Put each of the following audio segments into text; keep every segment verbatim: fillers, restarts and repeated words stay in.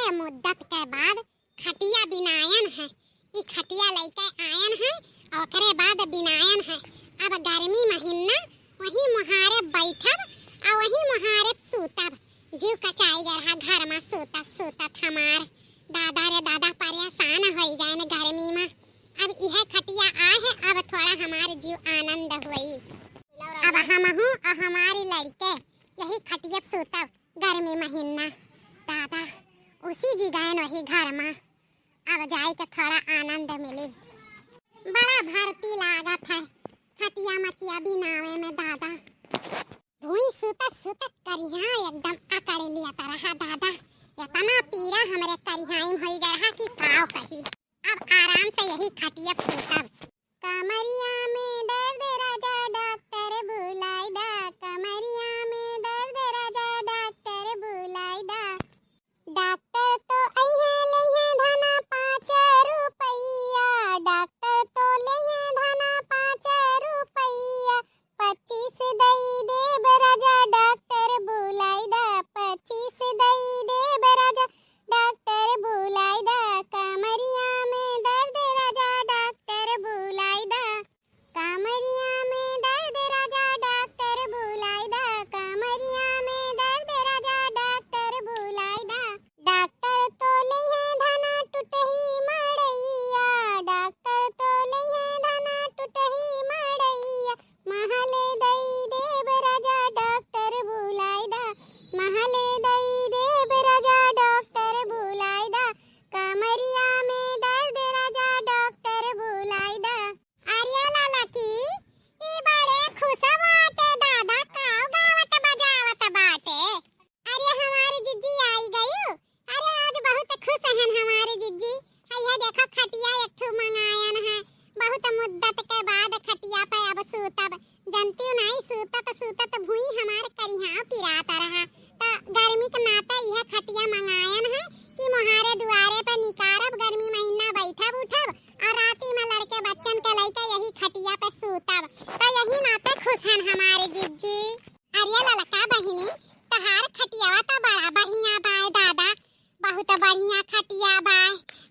बहुत मुद्दत के बाद खटिया बिनायन है। ई खटिया लइके आयन है, ओकरे बाद बिनायन है। अब गर्मी महीना वही मुहारे बैठब अउ वही मुहारे सूतब। जीव कचाई गे रहा घर मा सूतत सूतत हमार। दादा रे दादा, परेशान होइ गएन गर्मी मा। अब इहे खटिया आए है, अब थोड़ा हमार जीव आनंद होई। अब हमहू अउ हमारी लड़के यही खटिया पे सूतब गर्मी महीना। दादा, उसी जी गएन वही घर मा। अब जाइके थोड़ा आनंद मिली। बड़ा भर्ती लागत है खटिया मचिया बिनावे में दादा। भुई सुतत सुतत करिहा एकदम अकड़ लियत रहा दादा। एतना पीरा हमरे करिहाई में होई गे रहा कि काव कही। अब आराम से यही खटिया पे सूतब। कमरिया में दर्द राजा डॉक्टर बुलाई दा, कमरिया में दर्द राजा डॉक्टर बुलाई दा। डॉक्टर तो अइहे लइहे धना पाँच रुपइया, डॉक्टर तो लइहे धना पाँच रुपइया। पच्चीस दई देब राजा डॉक्टर बुलाई दा, पच्चीस दई देब राजा डॉक्टर बुलाई दा। कमरिया में दर्द राजा डॉक्टर बुलाई दा, कमरिया में दर्द राजा डॉक्टर बुलाई दा, कमरिया में दर्द राजा डॉक्टर बुलाई दा। डॉक्टर तो लइहे धना टुटही मड़इया, डॉक्टर तो लइहे धना टुटही मड़इया। महल दई देब राजा डॉक्टर बुलाई दा, महल दई देब राजा डॉक्टर बुलाई दा। कमरिया में दर्द राजा डॉक्टर बुलाई दा। अरे लाला की, ई बड़े खुश बाटे दादा, काव गावत बजावत बाटे। अरे हमार जिज्जी आई गयू। अरे आज बहुत खुश हन हमार जिज्जी। हइहे देखो खटिया एक ठो मंगायन है, बहुत मुद्दत के बाद खटिया पे अब सूतब। जनतिउ नाई सूतत सूतत भुई हमार करिहा पिरात रहा। त गर्मी के नाते इहे खटिया मंगायन है कि मोहारे दुआरे पे निकारब, गर्मी महीना बैठब उठब अउ राती में लड़के बच्चन के लइके यही खटिया पे सूतब। त यही नाते खुश हन हमार जिज्जी। अरे ललका बहिनी, तहार खटियावा तो बड़ा बढ़िया बाय दादा, बहुत बढ़िया खटिया बाय।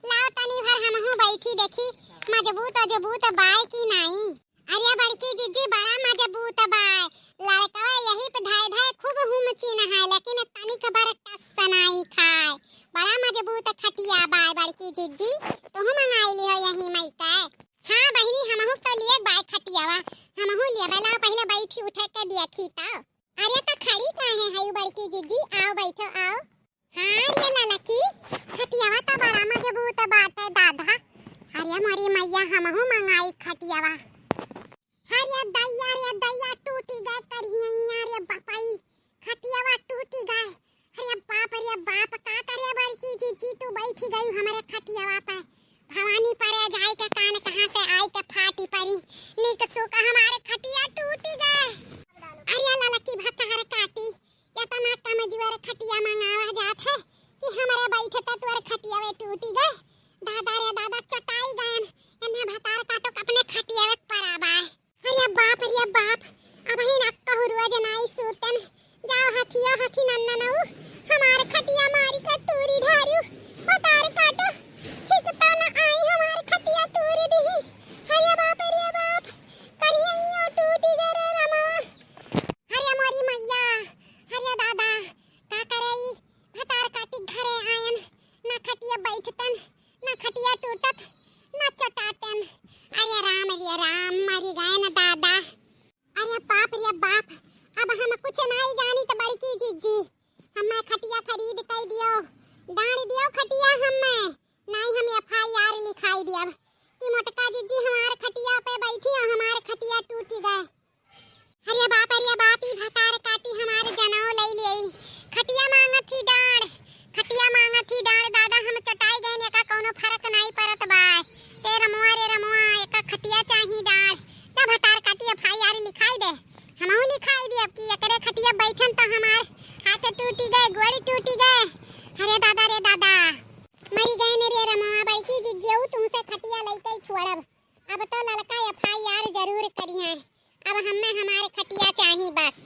लाओ तनी भर हमहू बैठी देखी, मजबूत अजबूत बाय कि नाई। अरे बड़की जिज्जी बड़ा मजबूत बाय, लड़कवा यही पे धाय धाय खूब हुमचिन है, लेकिन तनिक भर टस नाई खाय। बड़ा मजबूत खटिया बाय बड़की जिज्जी, तुहू मंगाई लिहो यही मइके। हाँ बहिनी, हमहू तो लिए बाय खटियावा, हमहू लेबे। लाओ पहिले बैठी उठे के देखी तो। अरे त खड़ी काहे हयू बड़की जिज्जी, आओ बैठो आओ। हाँ रे ललकी, खटियावा त बड़ा मजबूत बाटे दादा। अरे मोरी मैया, हमहू मंगाई खटियावा। अरे दैया रे दैया, टूटी गए करिहैया रे बपई, खटियावा टूटी गए। अरे बाप रे बाप, का करे बड़की जिज्जी, तू बैठी गई हमरे खटियावा पे। भवानी परे जाए के कान कहाँ से आए के फाटी परी। नीक सुख हमारे खटिया टूटी गए। अरे ललकी भतार काटी, एतना कमजोर खटिया मंगावा जात है कि हमरे बैठते तोर खटियावे टूटी गए। दादा रे दादा, चटाई गयन, एन्हे भतार काटो के अपने खटियावे परा बाय। अरे बाप रे बाप, अबहिन अक्कहु रोज नाई सूतन। जाओ हथियो हथी नन्ननऊ, हमार खटिया मारी के तूरी ढारू। भतार काटो, छिक तो न आई हमार खटिया तूरी दिही। अरे बाप रे बाप, करिहैयो टूटी गे रे रमवा। अरे मोरी मैया, अरे दादा, का करे ई भतार काटी घरे आयन, ना खटिया बैठतन, ना खटिया टूटत, ना चटातन। अरे राम रे राम, मरी गए न दादा। अरे बाप रे बाप, अब हम कुछ नाई जानी त बड़की जिज्जी, हमें खटिया खरीद कई दियो, डांड दियो खटिया हमें, नाई हम FIR लिखाई दियब कि मोटका जिज्जी हमार खटिया पे बैठी और हमार खटिया टूटी गए। अरे बाप, अरे बाप, ई भतार काटी हमार जनौ लई लेई। खटिया मांगत ही डांड, खटिया मांगत ही डांड, दादा हम चटाई गए, एका कौनो फर्क नाई परत बा। ए रमवा रे रमवा, एका खटिया चाही डांड। त भतार काटी FIR लिखाई दे, हमहू लिखाई दे अब कि एकरे खटिया बैठन त हमार हाथ टूटी गए, गोड़ टूटी गए। अरे दादा रे दादा, मरी गए ने रे रमवा, बड़की जिज्जियऊ तुमसे खटिया लइके छोड़ब। अब तो ललका FIR जरूर करिहैं। अब हमें हमार खटिया चाही बस।